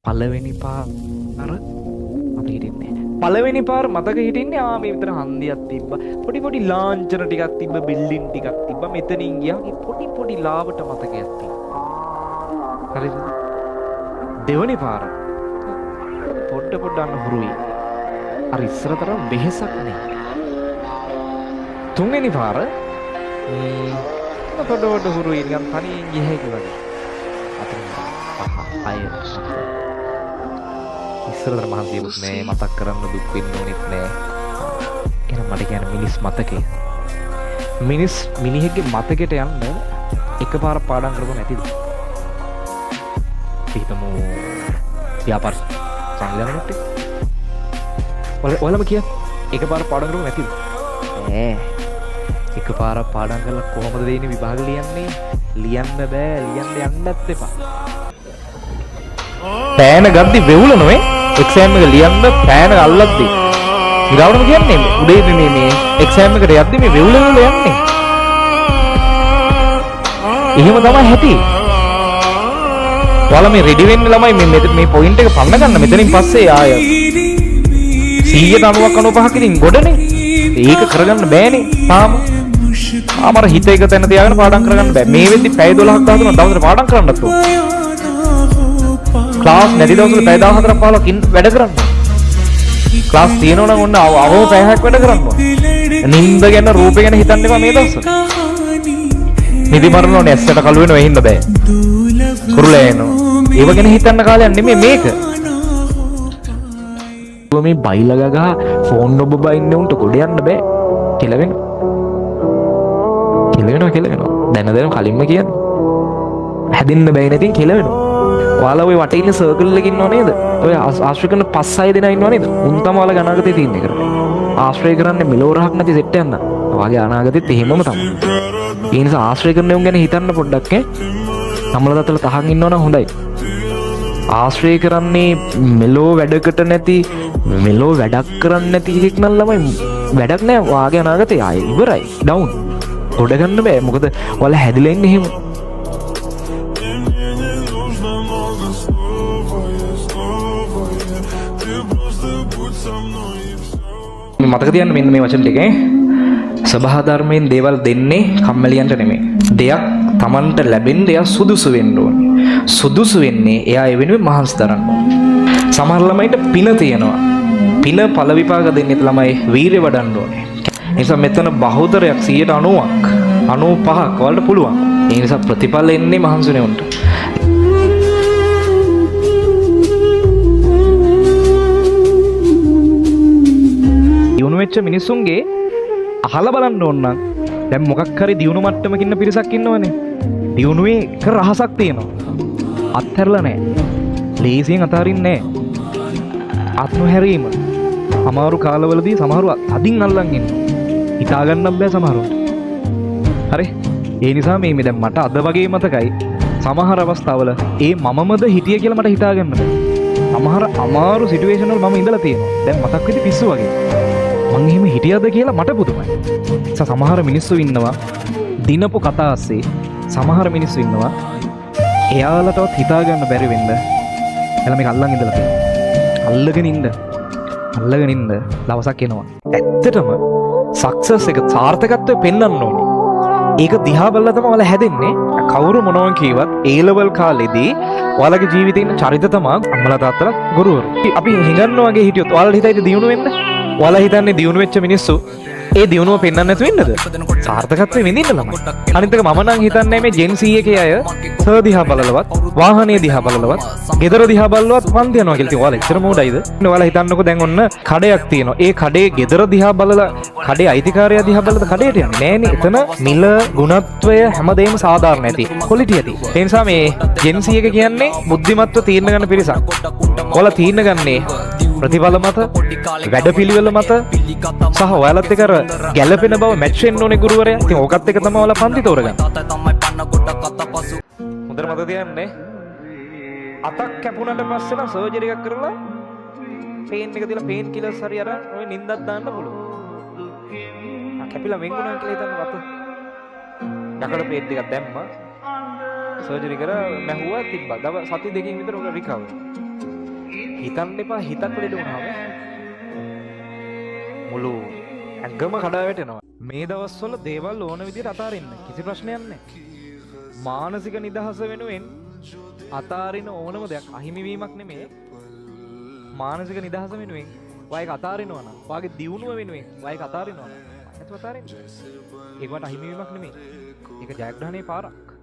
පළවෙනි පාර මතක හිටින්නේ නැහැ. පළවෙනි පාර මතක හිටින්නේ ආ මේ විතර හන්දියක් තිබ්බා. පොඩි පොඩි ලාංඡන ටිකක් තිබ්බ, බිල්ඩින් ටිකක් තිබ්බා. මෙතනින් ගියා මේ පොඩි පොඩි ලාවට මතකයක් තිබ්බා. හරිද? දෙවෙනි පාර පොඩ පොඩ අන්න හුරුයි. අර ඉස්සර තරම් වෙහෙසක් නෑ. තුන්වෙනි පාර පොඩ පොඩ හුරුයි, නිකන් තනියෙන් ගිය හැකි වගේ. හතර පහ හය හත ඉස්සර තරම් මහන්සියකුත් නෑ, මතක් කරන්න දුක් වෙන්න ඕනෙත් නෑ. එහෙනම් මට කියන්න මිනිස් මතකය. මිනිහෙක්ගේ මතකයට යන්න එකපාර පාඩම් කරපුවම ඇතිද? අපි හිතමු ව්‍යාපාර සංවිධානය කට්ටිය. ඔයාලම කියන්න එකපාර පාඩම් කරපුවම ඇතිද? නෑ. එකපාරක් පාඩම් කරලා කොහොමද දෙන්නේ විභාග ලියන්නේ? ලියන්න බෑ, ලියන්න යන්නත් එපා. පෑන ගද්දි වෙවුල නොවේ එක්සෑම් එක ලියන්න පෑන අල්ලද්දි. ඉරවුනම කියන්නේ උඩේ මේ මේ එක්සෑම් එකට යද්දි මේ වෙවුල වෙවුල යන්නේ. එහෙම තමයි හැටි. ඔයාලා මේ රෙඩි වෙන්න ළමයි මේ මේ පොයින්ට් එක පන්න ගන්න. මෙතනින් පස්සේ ආය 190ක් 95ක් ඉතින් ගොඩනේ. ඒක කරගන්න බෑනේ තාම. ආම අර හිත එක තැන තියාගෙන පාඩම් කරගන්න බෑ. මේ වෙද්දි පැය 12ක් 13ක් දවසට පාඩම් කරන්නත් ඕන. ක්ලාස් නැති දවස්වල පැය 14ක් 15ක් වැඩ කරන්න. ක්ලාස් තියෙනවා නම් ඔන්න අවම පැය 6ක් වැඩ කරන්න ඕන. නින්ද ගැන රූප ගැන හිතන්න එපා මේ දවස්වල. නිදි මරන්න ඕනේ, ඇස්සට කළු වෙනවා එහින්න බෑ. කුරුලෑ එනවා. ඒව ගැන හිතන්න කාලයක් නෙමෙයි මේක. මේ බයිලා ගහ ෆෝන් ඔබ බයින්න උන්ට ගොඩ යන්න බෑ. කෙලවෙනවා. කෙලවෙනවා කෙලවෙනවා. දැන දැන කලින්ම කියන්න. හැදෙන්න බෑ නැතිනම් කෙලවෙනවා. ඔයාලා ඔය වටේ ඉන්න සර්කල් එකේ ඉන්නව නේද? ඔය ආශ්‍රය කරන 5-6 දෙනා ඉන්නව නේද? උන් තමයි ඔයාලගේ අනාගතේ තීරණය කරන්නේ. ආශ්‍රය කරන්නේ මෙලෝ රහක් නැති සෙට් එකක් නං. ඔයාගේ අනාගතෙත් එහෙමම තමයි. ඒ නිසා ආශ්‍රය කරන උන් ගැන හිතන්න පොඩ්ඩක් ඈ. අම්මලා තාත්තලා තහන් ඉන්නවනම් හොඳයි. ආශ්‍රය කරන්නේ මෙලෝ වැඩකට නැති මෙලෝ වැඩක් කරන්නේ නැති එකෙක් නම් ළමයි වැඩක් නෑ. ඔයාගේ අනාගතේ ආයේ ඉවරයි. ඩවුන්. ගොඩ ගන්න බෑ. මොකද ඔයාලා හැදිලා ඉන්නේ එහෙම. මතක තියන්න මෙන්න මේ වචන ටික ඈ. සබහා ධර්මයෙන් දේවල් දෙන්නේ කම්මැලියන්ට නෙමෙයි. දෙයක් Tamanට ලැබෙන්න එයා සුදුසු වෙන්න ඕනේ. සුදුසු වෙන්නේ එයා ඒ වෙනුවෙන් මහන්සි දරන්න ඕනේ. සමහර ළමයින්ට පින තියෙනවා. පින ඵල විපාක දෙන්නේ ළමයි වීරිය වඩන්න ඕනේ. ඒ නිසා මෙතන බහුතරයක් 90ක් 95ක් ඔයාලට පුළුවන්. ඒ නිසා ප්‍රතිඵල එන්නේ මහන්සි වෙන උන්ට. දියුණු වෙච්ච මිනිස්සුන්ගේ අහලා බලන්න ඕන නම් දැන් මොකක් හරි දියුණු මට්ටමක ඉන්න පිරිසක් ඉන්නවනේ. දියුණුවේ එක රහසක් තියෙනවා. අත්හැරලා නැහැ. ලේසියෙන් අතාරින්නේ නැහැ. අත්නොහැරීම. අමාරු කාලවලදී සමහරව තදින් අල්ලන් ඉන්නවා. හිතා ගන්නත් බෑ සමහරවට. හරි? ඒ නිසා මේ දැන් මට අද වගේ මතකයි සමහර අවස්ථාවල ඒ මමමද හිටිය කියලා මට හිතා ගන්න බෑ. සමහර අමාරු සිටුේෂන් වල මම ඉඳලා තියෙනවා. දැන් මතක් වෙද්දි පිස්සු වගේ. මං එහෙම හිටියද කියලා මට පුදුමයි. සමහර මිනිස්සු ඉන්නවා දිනපු කතා ASCII සමහර මිනිස්සු ඉන්නවා එයාලටවත් හිතා ගන්න බැරි වෙන්න එයාලා මේක අල්ලන් ඉඳලා තියෙනවා. අල්ලගෙන ඉන්න. අල්ලගෙන ඉන්න දවසක් එනවා. ඇත්තටම සක්සස් එක සාර්ථකත්වය පෙන්වන්න ඕනේ. ඒක දිහා බලලා තමයි ඔයාලා හැදෙන්නේ. කවුරු මොනවා කීවත් ඒ ලෙවල් කාලෙදී ඔයාලගේ ජීවිතේ ඉන්න චරිත තමයි අම්මලා තාත්තලා ගුරුවරු. අපි හිඟන්න වගේ හිටියොත් ඔයාලා හිතයිද දියුණු වෙන්න? ඔයාලා හිතන්නේ දියුණු වෙච්ච මිනිස්සු ඒ දියුණුව පෙන්වන්න නැතුව ඉන්නද? සාර්ථකත්වය විඳින්න ළමයි. අනිත් එක මම නම් හිතන්නේ මේ ජෙන් සී එකේ අය සර් දිහා බලලවත්, වාහනේ දිහා බලලවත්, ගෙදර දිහා බලලවත් පන්ති යනවා කියලා. ඉතින් ඔයාලා එච්චර මෝඩයිද? ඔයාලා හිතන්නකෝ දැන් ඔන්න කඩයක් තියෙනවා. ඒ කඩේ ගෙදර දිහා බලලා කඩේ අයිතිකාරයා දිහා බලලා කඩේට යන්නේ නෑනේ. එතන මිල, ගුණත්වය හැමදේම සාධාරණ ඇති. ක්වොලිටි ඇති. ඒ නිසා මේ ජෙන් සී එක කියන්නේ බුද්ධිමත්ව තීරණ ගන්න පිරිසක්. ඔයාලා තීරණ ගන්නේ ප්‍රතිඵල මත, වැඩපිළිවෙල මත සහ ඔයාලත් එක්ක අර ගැළපෙන බව මැච් වෙන්න ඕනේ ගුරුවරයා. ඉතින් ඕකත් එක තමයි ඔයාලා පන්ති තෝරගන්නේ. හොඳට මතක තියාගන්න අතක් කැපුණාට පස්සේ නම් සර්ජරි එකක් කරලා පේන් එක තියලා පේන් කිලර්ස් හරි අරන් ඔය නින්දක් දාන්න පුළුවන්. ආ කැපිලා වෙන් වුණා කියලා හිතන්න අත. යකඩ ප්ලේට් දෙකක් දැම්මා. සර්ජරි කරා මැහුවා තිබ්බා. දව සති දෙකකින් විතර ඔක රිකවර්. හිතන්න එපා, හිතක් ලෙඩ වුණාම මුළු ඇඟම කඩා වැටෙනවා. මේ දවස්වල දේවල් ඕන විදිහට අතාරින්න කිසි ප්‍රශ්නයක් නැහැ. මානසික නිදහස වෙනුවෙන් අතාරින ඕනම දෙයක් අහිමි වීමක් නෙමෙයි. මානසික නිදහස වෙනුවෙන් ඔයා ඒක අතාරිනවා නම්, ඔයාගේ දියුණුව වෙනුවෙන් ඔයා ඒක අතාරිනවා නම්, නැතුව අතාරින්න. ඒක වට අහිමි වීමක් නෙමෙයි. ඒක ජයග්‍රහණයේ පාරක්.